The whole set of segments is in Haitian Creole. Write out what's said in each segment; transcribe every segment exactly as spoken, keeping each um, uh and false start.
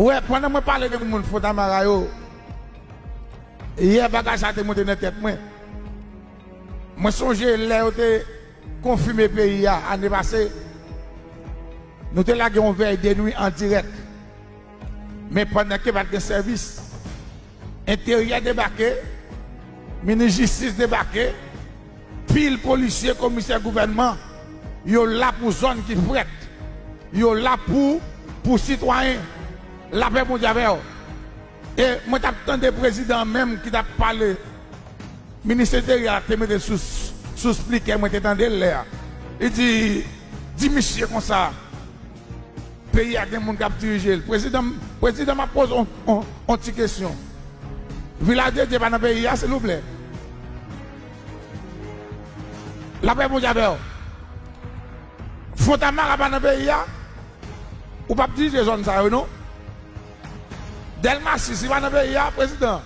Ou wè, pandan mwen pale de moun Fontamara yo, yè bagay sa te monte nan tèt mwen. Mwen sonje lè yo te konfime peyi a ane pase, nou te lage yon vèy de nwi an dirèk. Men pandan ke pa t gen sèvis, Enteryè debake, minis jistis debake, pil polisye, komisè gouvènman, yo la pou zòn ki frèt. Yo la pou, pou sitwayen. Lapè Bondye avè w. E mwen t ap tande prezidan an menm ki t ap pale. Minis Enteryè a te mete sou, sou spikè, mwen te tande l lè a. Li di, di misye konsa, peyi a gen moun k ap dirije l. Prezidan, prezidan, m ap poze on, on, on ti kesyon. Vilaj de Dye pa nan peyi a, silvouplè? Lapè Bondye avè w. Fontamara pa nan peyi a? Ou p ap dirije zòn sa yo, non? Dèlma sis, li pa nan peyi a, prezidan?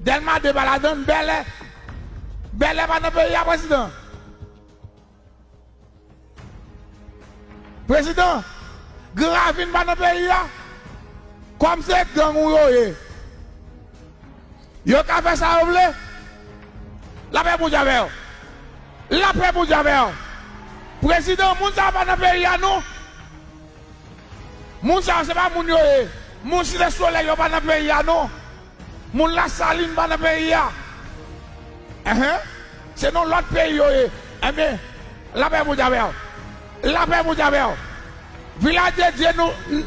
Dèlma de pa ladan l, Bèlè. Bèlè pa nan peyi a, prezidan? Prezidan, Gran Ravin pa nan peyi a? Kòm se gang ou yo ye, yo ka fè sa yo vle. Lapè Bondye avè w. Lapè Bondye avè w. Prezidan, moun sa yo pa nan peyi a, non. Moun sa yo, se pa moun yo ye. Moun Site Solèy yo pa nan peyi a, non. Moun Lasalin pa nan peyi a. Enhen. Se nan lòt peyi yo ye. Enben, lapè Bondye avè w. Lapè Bondye avè w. Vilaj de Dye, nou, n-,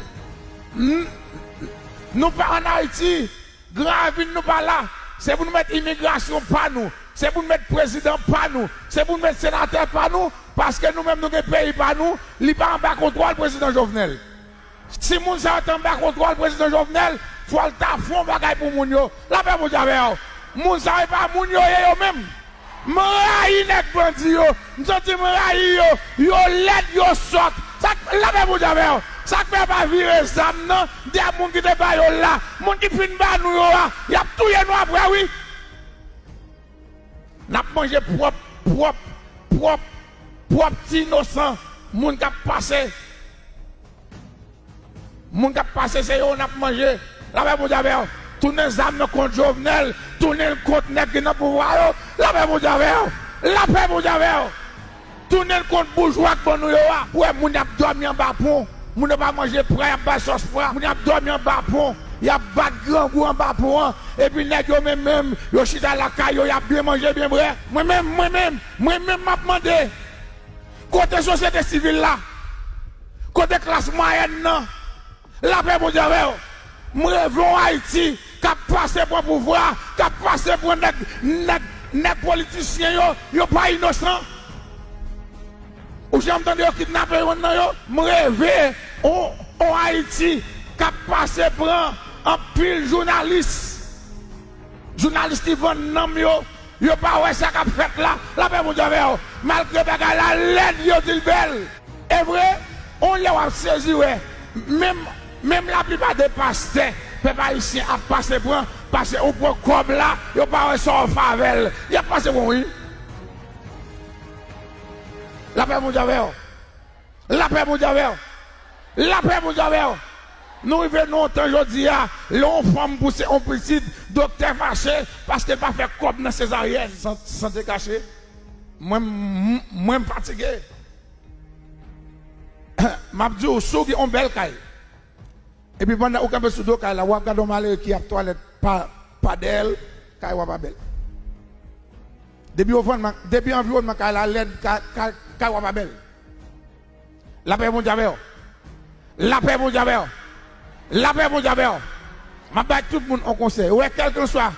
n-, nou pa ann Ayiti. Gran Ravin, nou pa la. Se pou nou met imigrasyon pa nou. Se pou nou met prezidan pa nou. Se pou nou met senatè pa nou. Paske nou menm, nou gen peyi pa nou. Li pa anba kontwòl prezidan Jovenel. Si moun sa yo te anba kontwòl prezidan Jovenel, fò l ta fè yon bagay pou moun yo. Lapè Bondye avè w. Moun sa yo, e pa moun yo ye yo menm. M rayi nèg bandi yo. M santi m rayi yo. Yo lèd, yo sòt. Sa k, lapè Bondye avè w. Sa k fè yo pa vire zam nan dèyè moun ki te ba yo l la? Moun ki fin ba nou yo a, y ap touye nou apre, wi. N ap manje pwòp, pwòp, pwòp, pwòp ti inosan moun k ap pase. Moun k ap pase, se yo n ap manje. Lapè Bondye avè w. Tounen zam nan kont Jovenel, tounen l kont nèg ki nan pouvwa yo. Lapè Bondye avè w. Lapè Bondye avè w. Tounen l kont boujwa k ban nou yo a. Ou wè moun y ap dòmi anba pon. Moun yo pa manje pwa, y ap bay sòs pwa. Moun y ap dòmi anba pon. Y ap bat grangou anba pon an. Epi nèg yo menm menm, yo chita lakay yo, y ap byen manje, byen bwè. Mwen menm, mwen menm, mwen menm m ap mande, kote sosyete sivil la? Kote klas mwayèn nan? Lapè Bondye avè w. M reve yon Ayiti k ap pase pran pouvwa, k ap pase pran nèg, nèg, nèg politisyen yo, yo pa inosan. Ou janm tande yo kidnape youn nan yo? M reve yon, yon Ayiti k ap pase pran anpil jounalis. Jounalis ki vann nanm yo, yo pa wè sa k ap fèt la. Lapè Bondye avè w. Malgre bagay la lèd, yo di l bèl. E vre, on lè w ap sezi wè, menm, menm laplipa de pastè pèp ayisyen ap pase pran, paske ou pran kòb la, yo pa wè sa w fè avè l. Y ap pase pran, wi. Lapè Bondye avè w. Lapè Bondye avè w. Lapè Bondye avè w. Nou rive nan yon tan jodi a, lè yon fanm pouse yon pitit, doktè fache paske l pa fè kòb nan sezaryèn. San, san te kache, mwen, m-, mwen m fatige. M ap di w, si w gen yon bèl kay, epi pandan ou kanpe sou do kay la, w ap gade yon malere ki ap twalèt pa, pa dèyè l, kay w a pa bèl. Depi yo vann, depi anviwònman kay la lèd, kay, kay, kay w a pa bèl. Lapè Bondye avè w. Lapè Bondye avè w. Lapè Bondye avè w. M ap bay tout moun yon konsèy. Ou wè, kèlkanswa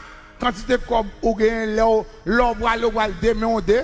kantite kòb ou genyen, lè w, lè w prale, ou pral demen yon de,